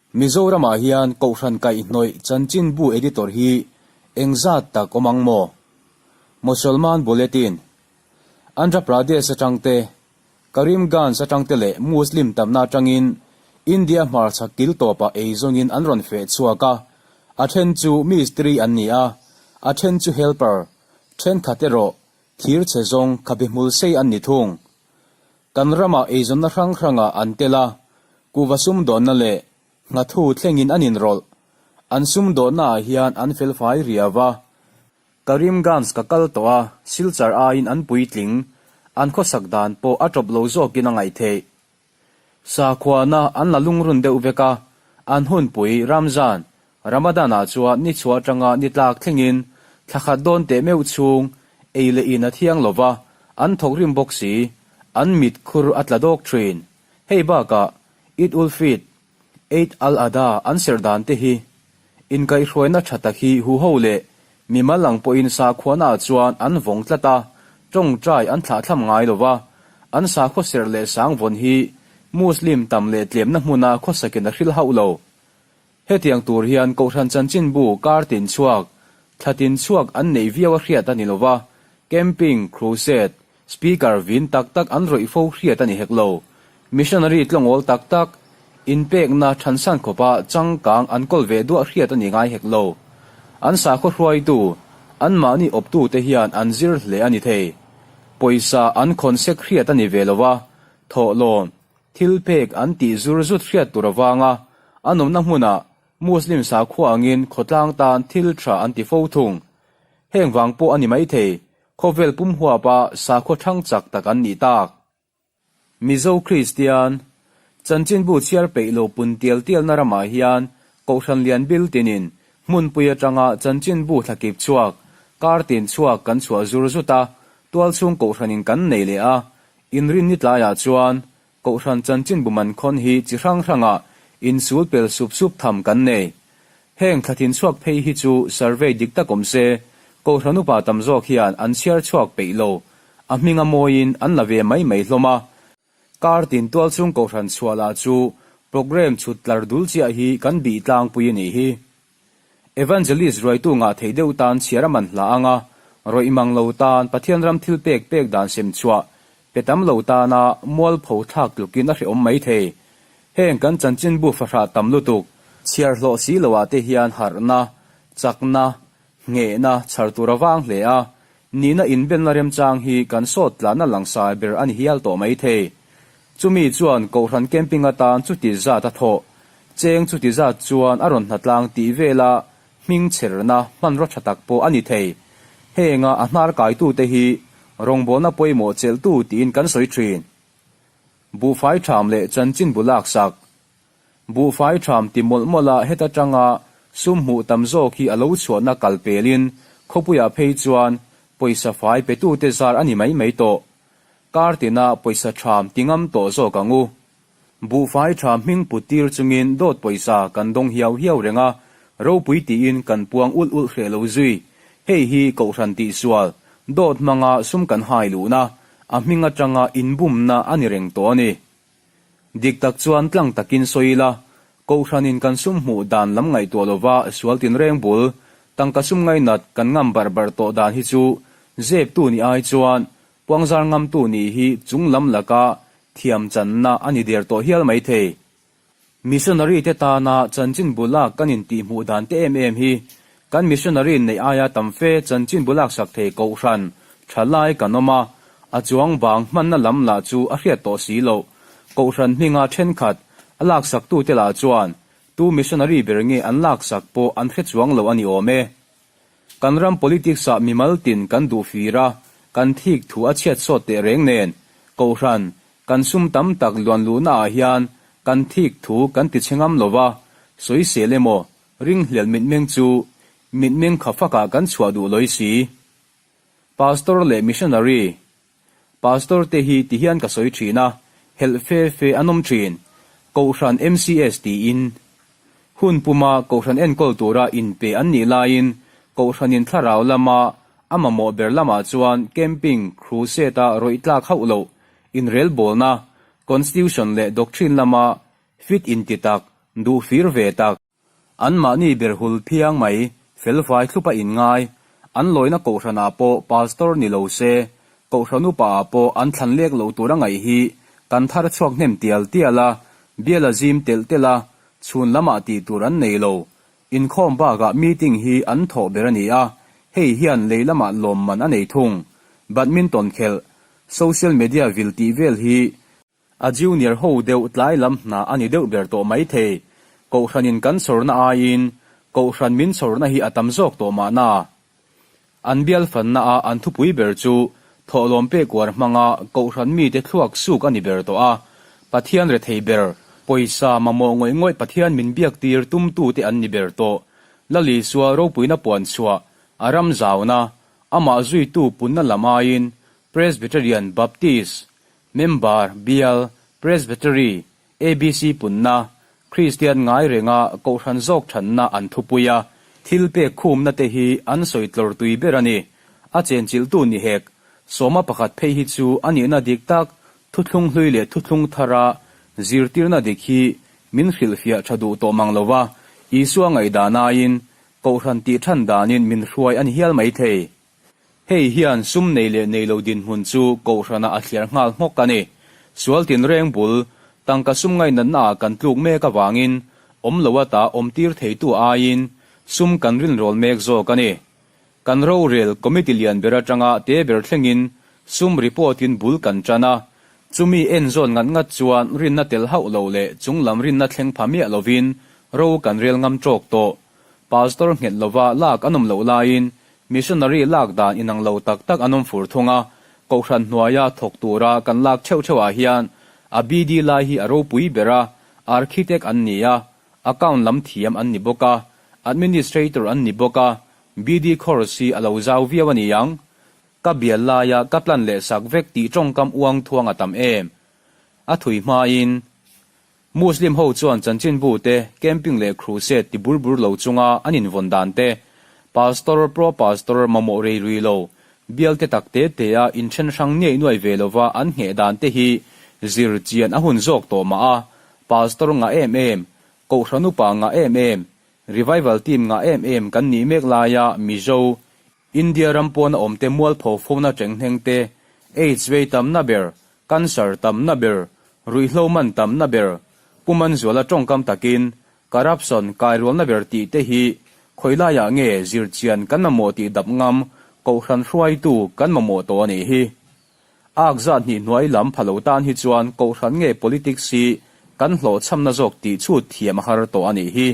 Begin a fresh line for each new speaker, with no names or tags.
Mizoramah hian Kohhran kaihhnawih chanchinbu editor hi engzat tak awm ang maw? Mosolman Bulletin, Andhra Pradesh atang te, Karimganj atang te leh Muslim tamna atangin India hmarchhak kil tawpah eizawngin an rawn feh chhuak a, a then chu mistri an ni a, a then chu helper, thenkhat erawh thir chhe zawng khabe hmul sei an ni thung. Kan ramah eizawnna hrang hrangah an tel a, kuhva sumdawnna leh nghathu thlengin an inrawlh. An sumdawnnaah hian an felfai riau a. Karimganj ka kal tawh a, Silchar aiin an puitling, an khawsak dan pawh a tawp lo zawkin a ngaih theih. Sakhuana an la lungrun deuh vek a, an hunpui, Ramzan, Ramadan-ah chuan ni chhuah atanga ni tlak thlengin thla khat dawn teh meuh chhung ei leh in a thiang lo va, an thawk rim bawk si, an mit khur a tla dawk thin. Hei bakah Eid ul-Fitr, Eid al-Adha an serh dan te hi inkaihhruaina tha tak hi huho leh mimal ang pawhin sakhuanaah chuan an vawng tlat a, tawngtai an thlahthlam ngai lo va, an sakhaw serh leh sang vawn hi Muslim tam leh tlemna hmuna khawsakin a hrilh hauh lo. Hetiang tur hian Kohhran chanchinbu kar tin chhuak, thla tin chhuak an neih viau a hriat a ni lo va, camping, crusade, speaker vin tak tak an rawih fo hriat a ni hek lo. Missionary tlawngawl tak tak, inpekna thansan khawpa changkang an kawl ve duah hriat a ni ngai hek lo. An sakhaw hruaitu, anmahni awptute hian an zir hle a ni thei. Pawisa an khawn sek hriat a ni ve lo va, thawhlawm, Thil pek an tih zur zut hriat tur avanga an awmna hmunah Muslim sakhua angin khawtlang tan thil tha an ti fo thung. Heng vang pawh a ni maithei, khawvel pum huapa sakhua thang chak tak an nih tak. Mizo Kristian, chanchinbu chhiar peih lo pun tial tialna ramah hian Kohhran lian bil tinin hmunpui atanga chanchinbu thlakip chhuak, kar tin chhuak kan chhuah zur zut a, tualchhung Kohhranin kan nei leh a, Inrinni tlaiah chuan Kohhran chanchinbu man khawn hi chi hrang hrangah insul pel sup sup tham kan nei. Heng thlathin chhuak phei hi chu survey dik tak awm se, Kohhran upa tam zawk hian an chhiar chhuak peih lo, a hming a mawiin an la ve mai mai hlawm a. Kar tin tual chung Kohhran chhuah lah chu programme chhut tlar dul chiah hi kan bih tlangpui a nih hi. Evangelist ruaitu ngah theih deuh tan chhiar a man hla ang a, rawih mang lo tan Pathian ram thil pek pek dan sem chhuah pe tam lo tana mualpho thlak tlukin a hrehawm mai thei. Heng kan chanchinbu fahrah tam lutuk, chhiar hlawh si loah te hian harhna, chakna, nghehna chhar tur a vang hle a, Nihna inbenna remchang hi kan sawt tlanna langsai ber a ni hial tawh mai thei. Chumi chuan Kohhran camping atan chuti zat a thawh. Cheng chuti zat chuan a rawn hnatlang tih vela hming chherna hmanraw tha tak pawh a ni thei. Henga a hnar kaitute hi rawngbawlna pawimawh chelhtu tiin kan sawi thin. Buhfai tham leh chanchinbu laksak. Buhfai ṭham ti mawlh mawlh a heta ṭanga sum hmuh tam zawk hi a lo chhuahna kal pelin khawpuiah phei chuan pawisa fai petute zar a ni mai mai tawh. Kar tina pawisa ṭham ti ngam tawh zawk ang u. Buhfai ṭha hming put tir chungin dawt pawisa kan dawng hiau hiau reng a, ropui tiin kan puang ulh ulh hreh lo zui. Hei hi Kohhran tihsual, dawt hmanga sum kan hai luhna, a hming aṭanga inbumna a ni reng tawh a ni. Dik tak chuan tlang takin sawi ila, Kohhranin kan sum hmuh dan lam ngaihtuah lova sual tinreng bul, tangka sum ngainat kan ngam barh barh tawh dan hi chu zeptu nih ai chuan puangzar ngamtu nih hi chung lam laka thiam channa a ni der tawh hial mai thei. Missionary te tana chanchinbu lak kan intihhmuh dan te em em hi Kan missionary neih aia tam fe chanchinbu laksak thei Kohhran tha lai kan awm a, a chuang bang hmanna lam lah chu a hriat tawh si loh. Kohhran hminga thenkhat a laksaktute lah chuan tu missionary ber nge an laksak pawh an hre chuang lo a ni awm e. Kan ram politics-ah mimal tin kan duh fir a, kan thik thu a chhiat sawt teh reng nen, Kohhran kan sum tam tak luan luhnaah hian kan thik thu kan ti chhe ngam lo va, sawisel emaw Ringhlel mitmeng chu mitmeng kha fakah kan chhuah duh lawi si. Pastor leh Missionary Pastor te hi ti hian ka sawi thin a, helh fe fe an awm thin. Kohhran MCS tiin. Hun puma Kohhran enkawl tura inpe an nih laiin Kohhranin thlarau lama a mamawh ber lamah chuan camping, crusade-a rawih tlak hauh loh, inrelbawlna, constitution leh doctrine lama fit inti tak. Duh fir ve tak. Anmahni ber hul phiang mai, felfai thlupa inngai. An lawina kohhranah pawh pastor ni lo se, kohhran upa ah pawh an thlan lek loh tur a ngaih hi kan thar chhuak hnem tial tial a, bial a zim telh telh a, chhun lamah tih tur an nei lo. Inkhawm bakah meeting hi an thawh ber a ni a, hei hian lei lamah lawmman a nei thung. Badminton khelh, social media vil tih vel hi A junior ho deuh tlai lam hna a ni deuh ber tawh mai thei. Kohhranin kan chhawrna aiin Kohhran min chhawrna hi a tam zawk tawh mahna. An bial fanna a an thupui ber chu thawhlawm pek uar hmanga Kohhran mite thluak suk a ni ber tawh a. Pathian rethei ber, pawisa mamawh ngawih ngawih Pathian min biak tir tumtute an ni ber tawh. Lal Isua ropuina puan chhuah, a ram zauna, amah zuitu punna lam aiin Presbyterian Baptist Member, Bial, Presbytery, ABC punna, Kristian ngai renga Kohhran zawk thanna an thupui a, thil pek khumna te hi an sawi tlawr tui ber a ni. A chenchilhtu ni hek, sawma pakhat phei hi chu a nihna dik tak, thuthlung hlui leh thuthlung thara zirtirna dik hi min hrilhfiah tha duh tawh mang lova, Isua ngaihdan aiin Kohhran tih than danin min hruai a ni hial maithei. Hei hian sum nei leh nei lo dinhmun chu Kohhranah a thliar nghal hmawk a ni. Sual tinreng bul, tangka sum ngainatna ah kan tluk mek avangin awm lo ata awm tir theitu aiin sum kan rinrawl mek zawk a ni. Kan rorel committee lian ber atanga te ber thlengin sum report in bul kan tan a, chumi en zawn ngat ngat chuan rinna tel hauh lo leh chunglam rinna thleng pha miah lovin ro kan rel ngam tawk tawh. Pastor nghet lova lak an awm loh laiin Missionary lak dan inang lo tak tak an awm fur thung a, Kohhran hnuaia thawk tura kan lak theuh theuh ah hian a BD lai hi a ropui ber a, Architect an ni a, Account lam thiam an ni bawk a, Administrator an ni bawk a, BD course hi a lo zau viau a ni ang. Ka bial laia ka plan leh sak vek tih tawngkam uang thuang a tam em. A thui hmain. Muslim ho chuan chanchinbu te, camping leh crusade ti bur bur lo chunga an invawn dan te, pastor, pro-pastor mamawh rei rui lo, bial te tak te te a inthen hrang niaih nuai ve lova an ngheh dan te hi zir chian a hun zawk tawh mah a, pastor ngah em em, kohhran upa ngah em em, revival team ngah em em kan nih mek laia Mizo, India ram pawna awmte mualpho fona tenghneng te, Aids vei tamna ber, Cancer tamna ber, ruihhlo man tamna ber, Pu Manzuala tawngkam takin corruption kairualna ber tih te hi khawilaiah nge zirchian kan mamawh tih dap ngam Kohhran hruaitu kan mamawh tawh a nih hi. Ak zat hnih hnuai lam pha lo tan hi chuan Kohhran nge politics hi kan hlawhchhamna zawk tih chhut thiam a har tawh a nih hi.